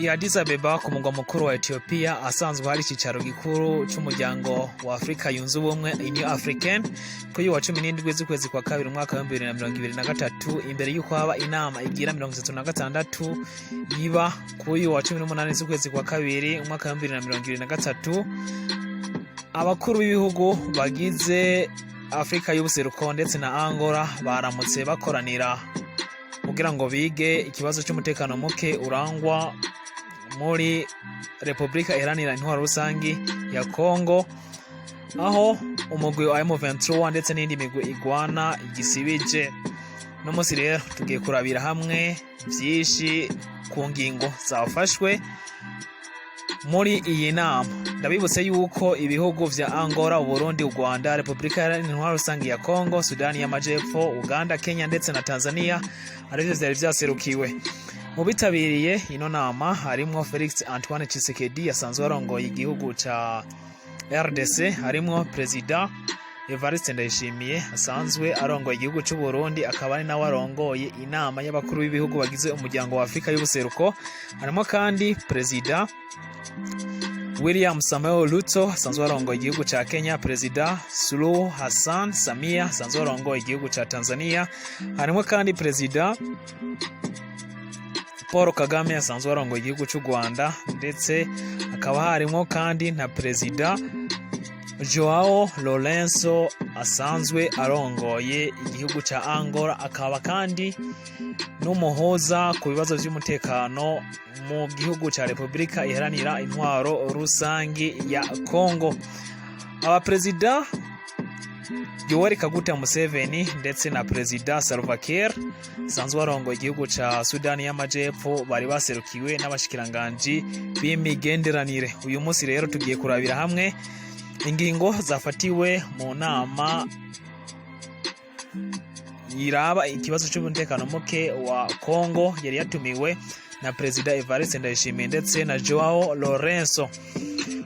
I Addis Abeba, ku mugwa mukuru wa Ethiopia, asanzwe hari icicaro gikuru c'Umuryango wa Afrika Yunze Ubumwe, Union Africaine, kuri wa 17 z'ukwezi kwa kabiri umwaka wa 2023, imbere y'uko haba inama igira 36 yiba kuri wa 18 z'ukwezi kwa kabiri umwaka wa 2023, abakuru b'ibihugu bagize Afrika y'Ubuseruko ndetse na Angola baramutse bakoranira kugira ngo bige ikibazo cy'umutekano muke urangwa muri Repubulika Iharanira Intwaro Rusangi ya Kongo, aho umugwi wa M23 ndetse n'indi migwi igwana igisibije. No munsi rero tugiye kurabira hamwe byinshi ku ngingo zafashwe muri iyi nama. Ndabibutse yuko ibihugu vya Angola, Uburundi, u Rwanda, Repubulika Iharanira Intwaro Rusangi ya Kongo, Sudani y'Amajepfo, Uganda, Kenya ndetse na Tanzania arivyo vyari vyaserukiwe. Mu bitabiriye ino nama harimwo Felix Antoine Tshisekedi asanzwe arongoye igihugu ca RDC, harimwo Perezida Evariste Ndayishimiye asanzwe arongoye igihugu c'u Burundi, akaba ari nawe arongoye inama y'abakuru b'ibihugu bagize Umuryango wa Afrika y'Ubuseruko, harimo kandi Perezida William Samoei Ruto asanzwe arongoye igihugu ca Kenya, Perezida Suluhu Hassan Samia asanzwe arongoye igihugu ca Tanzania, harimo kandi Perezida Paul Kagame asanzwe arongoye igihugu cy'u Rwanda, ndetse hakaba harimo kandi na Perezida Joao Lorenzo asanzwe arongoye igihugu ca Angola, akaba kandi n'umuhuza ku bibazo by'umutekano mu gihugu ca Repubulika Iharanira Intwaro Rusangi ya Kongo. Abaperezida Yoweri Kaguta Museveni ndetse na Perezida Salva Kiir asanzwe arongoye igihugu ca Sudani y'Amajepfo bari baserukiwe n'abashikiranganji b'imigenderanire. Uyu munsi rero tugiye kurabira hamwe ingingo zafatiwe mu nama yiraba ikibazo cy'umutekano muke wa Kongo yari yatumiwe na Perezida Evariste Ndayishimiye ndetse na Joao Lorenzo,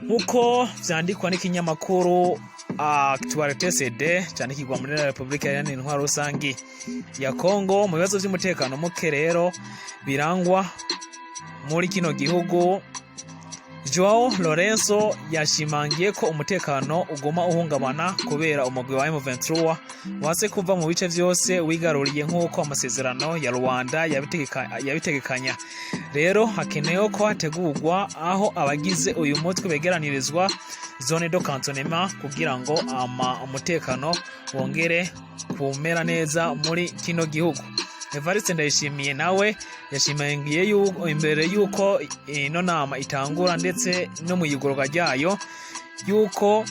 nk'uko vyandikwa n'ikinyamakuru Actualité CD candikirwa muri Repubulika Iharanira Intwaro Rusangi ya Kongo. Mu bibazo vy'umutekano muke rero birangwa muri kino gihugu, Joao Lorenzo yashimangiye ko umutekano uguma uhungabana kubera umugwi wa M23 wase kuva mu bice vyose wigaruriye nk'uko amasezerano ya Rwanda yabitegekanya. Rero hakenewe ko hategurwa aho abagize uyu mutwe begeranirizwa, zone de cantonnement, kugira ngo ama umutekano wongere kumera neza muri kino gihugu. Evariste Ndayishimiye nawe yashimangiye yuko imbere yuko ino nama itangura ndetse no mu yigurwa ryayo yuko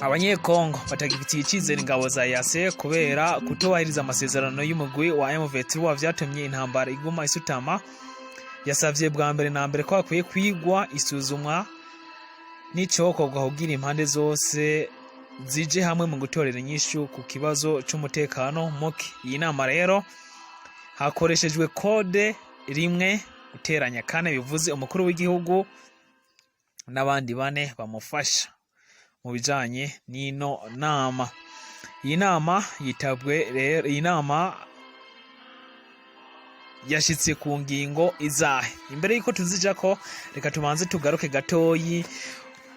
Abanyekongo batagifitiye icyizere ingabo za EAC kubera kutubahiriza amasezerano y'umugwi wa M23 vyatumye intambara iguma isutama. Yasavye bwa mbere na mbere ko hakwiye kwigwa isuzumwa n'icokorwa kugira impande zose zije hamwe mu gutorera inyishu ku kibazo c'umutekano muke. Iyi nama rero hakoreshejwe code 1*4, bivuze umukuru w'igihugu n'abandi bane bamufasha mu bijanye n'ino nama. Iyi nama yitabwe rero, iyi nama yashitse ku ngingo izahe? Imbere y'uko tuzijako, reka tubanze tugaruke gatoyi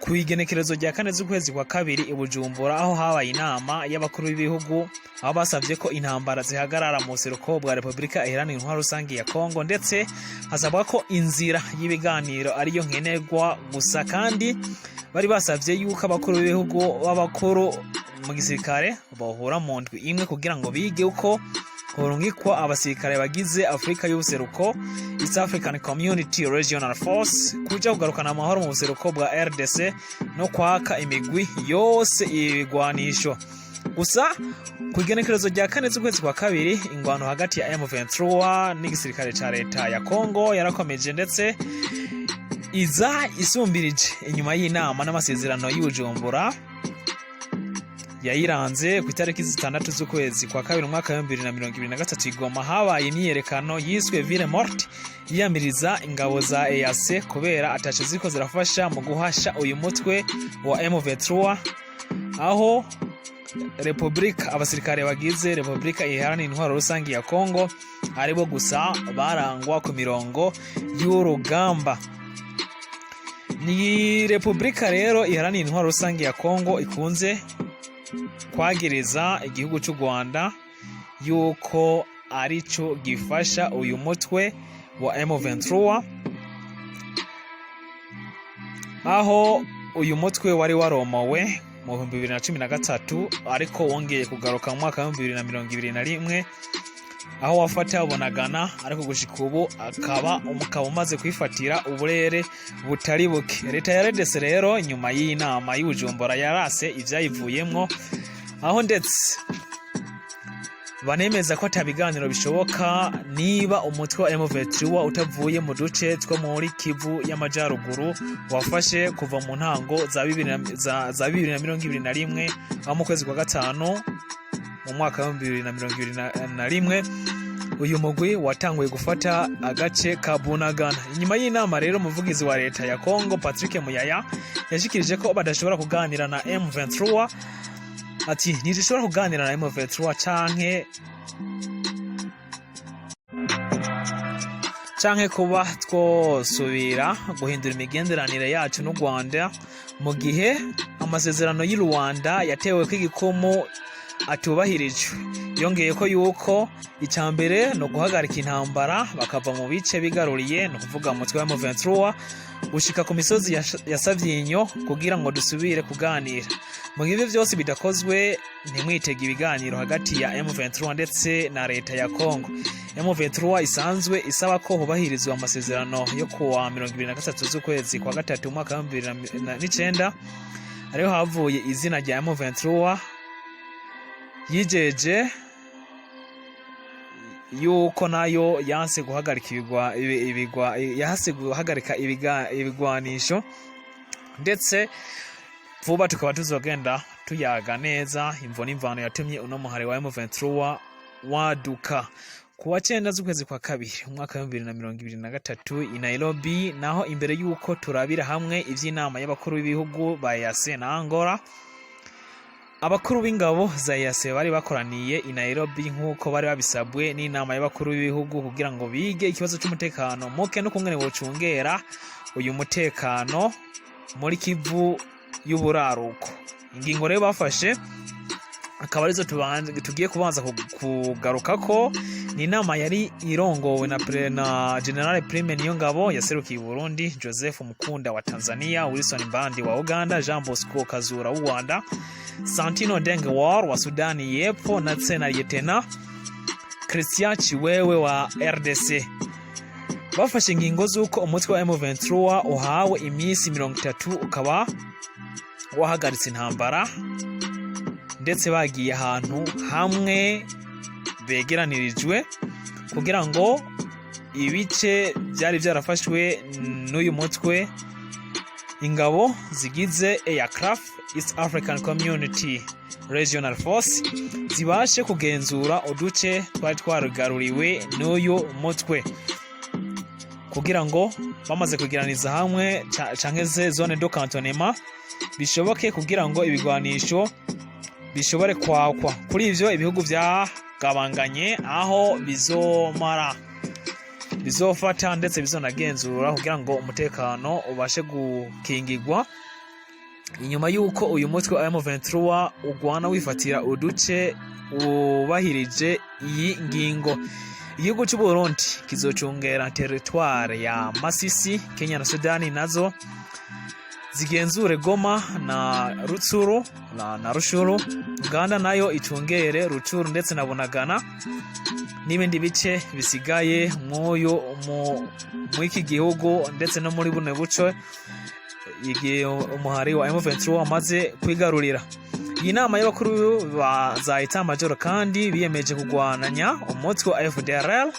ku igenekerezo rya 4 z'ukwezi kwa kabiri i Bujumbura, aho habaye inama y'abakuru b'ibihugu, aho basabye ko intambara zihagarara mu buseruko bwa Repubulika Iharanira Intwaro Rusange ya Kongo, ndetse hasabwa ko inzira y'ibiganiro ariyo nkenerwa gusa. Kandi bari basabye yuko abakuru b'ibihugu b'abakuru mu gisirikare bahura mu ndwi imwe kugira ngo bige uko horungikwa abasirikare bagize Afurika y'Ubuseruko, East African Community Regional Force, kuja kugarukana amahoro mu buseruko bwa RDC no kwaka imigwi yose ibigwanisho. Gusa ku igenekerezo rya 4 z'ukwezi kwa kabiri, ingwano hagati ya M23 n'igisirikare ca leta ya Congo yarakomeje, ndetse iza isumbirije inyuma y'inama n'amasezerano y'Ubujumbura yayiranze. Ku itariki 6 z'ukwezi kwa kabiri umwaka wa 2023, i Goma habaye imyiyerekano yiswe Ville Morte, yiyamiriza ingabo za EAC kubera ataco ziriko zirafasha mu guhasha uyu mutwe wa M23, aho Republika, abasirikare bagize Republika Iharanira Intwaro Rusange ya Kongo aribo gusa barangwa ku mirongo y'urugamba. Ni Repubulika rero Iharanira Intwaro Rusange ya Kongo ikunze kwagiriza igihugu cy'u Rwanda yuko arico gifasha uyu mutwe wa M23, aho uyu mutwe wari waromowe mu 2013, ariko wongeye kugaruka mu mwaka wa 2021, aho wafata Bunagana, ariko gushika ubu akaba umukaba umaze kwifatira uburere butari buke. Leta ya RDC rero, nyuma y'iyi nama y'Ubujumbura, yarase ivyayivuyemwo, aho ndetse banemeza ko ata biganiro bishoboka niba umutwe wa M23 utavuye mu duce two muri Kivu y'Amajaruguru wafashe kuva mu ntango za 2021, aho mu kwezi kwa gatanu mu mwaka wa 2021 uyu mugwi watanguye gufata agace ka Bunagana. Inyuma y'inama rero, umuvugizi wa leta ya Congo Patrick Muyaya yashikirije ko badashobora kuganira na M23. Ati: "Ntidushobora kuganira na M23 canke kuba twosubira guhindura imigenderanire yacu n'u Rwanda mu gihe amasezerano y'i Rwanda yatewe ko igikumu atubahirijwe." Yongeye ko yuko icya mbere ni uguhagarika intambara, bakava mu bice bigaruriye, ni ukuvuga umutwe wa M23, gushika ku misozi ya Sabyinyo, kugira ngo dusubire kuganira. Mu gihe ivyo vyose bidakozwe, ntimwitege ibiganiro hagati ya M23 ndetse na leta ya Congo. M23 isanzwe isaba ko hubahirizwa amasezerano yo kuwa 23 z'ukwezi kwa gatatu umwaka wa 2009, ariho havuye izina rya M23. Yijeje yuko nayo yanse guhagarika ibigwa ibigwa yanse guhagarika ibigwanisho, ndetse vuba tukaba tuzogenda tuyaga neza imvo n'imvano yatumye uno muhari wa M23 waduka. Ku wa 9 z'ukwezi kwa kabiri umwaka wa 2023 i Nairobi naho, imbere y'uko turabira hamwe ivy'inama y'abakuru b'ibihugu ba EAC na Angola, abakuru b'ingabo za EAC bari bakoraniye i Nairobi nk'uko bari babisabwe n'inama y'abakuru b'ibihugu, kugira ngo bige ikibazo c'umutekano muke n'ukungene bocungera uyu mutekano muri Kivu y'Uburaruko. Ingingo rero bafashe akaba arizo tugiye kubanza kugarukako. Ni inama yari irongowe na General Prime Niyongabo yaserukiye Burundi, Joseph Mkunda wa Tanzania, Wilson Mbandi wa Uganda, Jean Bosco Kazura w'u Rwanda, Santino Deng Wor wa Sudani y'Epfo ndetse na Lieutenant Christian Chiwewe wa RDC. Bafashe ingingo z'uko umutwe wa M23 uhawe iminsi 30 ukaba wahagaritse intambara, ndetse bagiye ahantu hamwe begeranirijwe kugira ngo ibice byari byarafashwe n'uyu mutwe, ingabo zigize EACRF, East African Community Regional Force, zibashe kugenzura uduce twari twarigaruriwe n'uyu mutwe, kugira ngo bamaze kugiraniriza hamwe canke se zone de cantonnement bishoboke, kugira ngo ibigwanisho bishobore kwakwa. Kuri ivyo, ibihugu vyagabanganye aho bizomara, bizofata ndetse bizonagenzura kugira ngo umutekano ubashe gukingirwa inyuma y'uko uyu mutwe wa M23 ugwana wifatira uduce wubahirije iyi ngingo. Igihugu cy'u Burundi kizocungera territoire ya Masisi, Kenya na Sudani nazo zigenzure Goma na Rutsuru na Rushuru, Uganda nayo icungere Rucuru ndetse na Bunagana n'ibindi bice bisigaye mw'uyu mw'iki gihugu, ndetse no muri buno buce igihe umuhari wa M23 wamaze kwigarurira. Iyi nama y'abakuru ba za état major kandi biyemeje kugwananya umutwe wa FDLR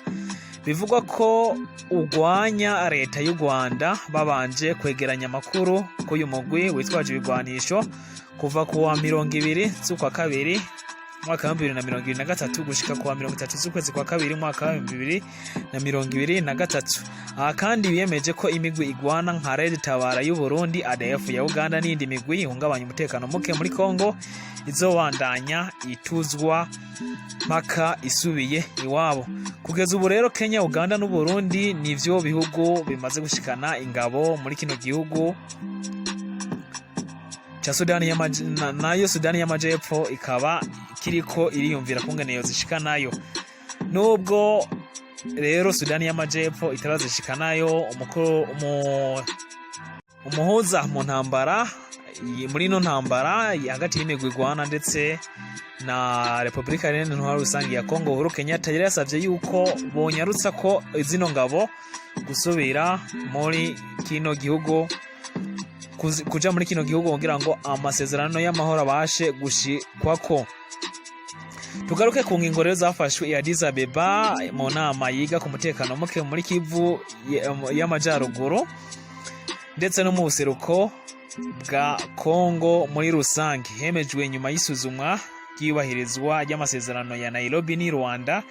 bivugwa ko ugwanya leta y'u Rwanda, babanje kwegeranya amakuru ko uyu mugwi witwaje ibigwanisho kuva ku wa 20 z'ukwa kabiri. umwaka wa 2023 gushika kuwa 30 z'ukwezi kwa kabiri umwaka wa 2023. Aha kandi biyemeje ko imigwi igwana nka Red Tabara y'u Burundi, ADF ya Uganda n'indi migwi ihungabanya umutekano muke muri Kongo izobandanya ituzwa mpaka isubiye iwabo. Kugeza ubu rero, Kenya, Uganda n'u Burundi nivyo bihugu bimaze gushikana ingabo muri kino gihugu ca Sudani nayo Sudani y'Amajepfo ikaba kiriko iriyumvira kungene yozishikanayo. Nubwo rero Sudani y'Amajepfo itarazishikanayo, umukuru umuhuza mu ntambara, muri ino ntambara hagati y'imigwi igwana ndetse na Repubulika Iharanira Intwaro Rusange ya Kongo, Uhuru Kenyatta, yari yasavye yuko bonyarutsa ko zino ngabo gusubira muri kino gihugu, kuja muri kino gihugu kugira ngo amasezerano y'amahoro abashe gushikwako. Tugaruke ku ngingo rero zafashwe i Addis Abeba mu nama yiga ku mutekano muke muri Kivu y'Amajaruguru ndetse no mu buseruko bwa Kongo muri rusange. Hemejwe nyuma y'isuzumwa ry'iyubahirizwa ry'amasezerano ya Nairobi n'i Rwanda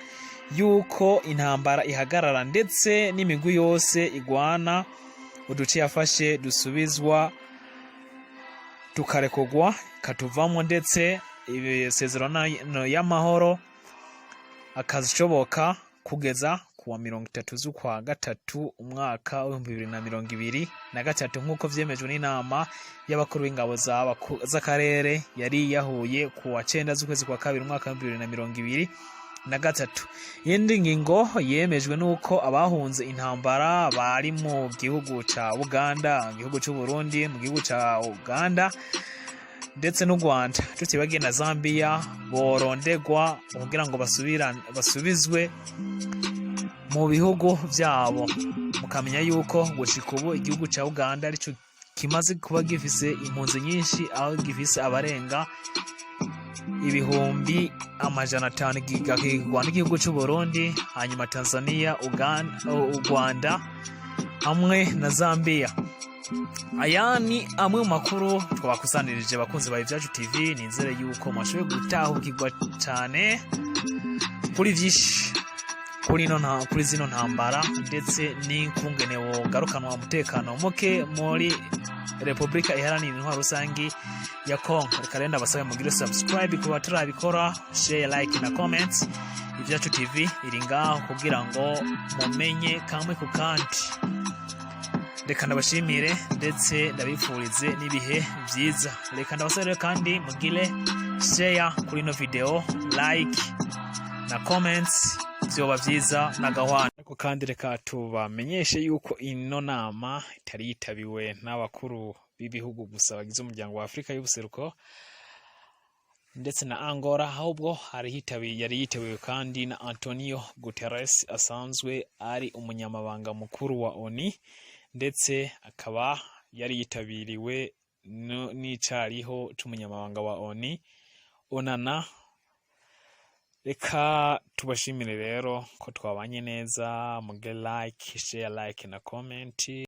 yuko intambara ihagarara ndetse n'imigwi yose igwana uduce yafashe dusubizwa, tukarekurwa katuvamo, ndetse isezerano y'amahoro akazishoboka kugeza kuwa 30 z'ukwa gatatu umwaka w'2023, nk'uko vyemejwe n'inama y'abakuru b'ingabo z'akarere yari yahuye kuwa 9 z'ukwezi kwa kabiri umwaka w'2023. Iyindi ngingo yemejwe nuko abahunze intambara bari mu gihugu ca Uganda, mu gihugu c'u Burundi, mu gihugu ca Uganda ndetse n'u Rwanda, tutibagiye na Zambia, borondegwa kugira ngo basubizwe mu bihugu vyabo. Mukamenya yuko gushika ubu igihugu ca Uganda arico kimaze kuba gifise impunzi nyinshi, aho gifise abarenga 500,000, gikikirwa n'igihugu c'u Burundi, hanyuma Tanzania, Uganda, u Rwanda hamwe na Zambia. Aya ni amwe mu makuru twabakusanirije, bakunzi ba Ivyacu TV. Nizere yuko mwashoboye gutahukirwa cyane kuri vyinshi kuri zino ntambara ndetse n'ikungene wogarukanwa umutekano muke muri Repubulika Iharanira Intwaro Rusangi ya Kongo. Reka rero ndabasabe mugire subscribe ku batarabikora, share, like na comments. Ivyacu TV iri ngaho kugira ngo mumenye kamwe ku kandi. Reka ndabashimire ndetse ndabifurize n'ibihe byiza. Reka ndabasabe rero kandi mugire share kuri ino video, like na comments, vyoba vyiza n'agahwana. Ariko kandi reka tubamenyeshe yuko ino nama itari yitabiwe n'abakuru b'ibihugu gusa bagize Umuryango wa Afurika y'Ubuseruko ndetse na Angola, ahubwo hari yari yitabiwe kandi na Antonio Guterres, asanzwe ari umunyamabanga mukuru wa ONU, ndetse akaba yari yitabiriwe n'icariho c'umunyamabanga wa ONU, Onana. Reka tubashimire rero ko twabanye neza. Muge like, share, like na comment.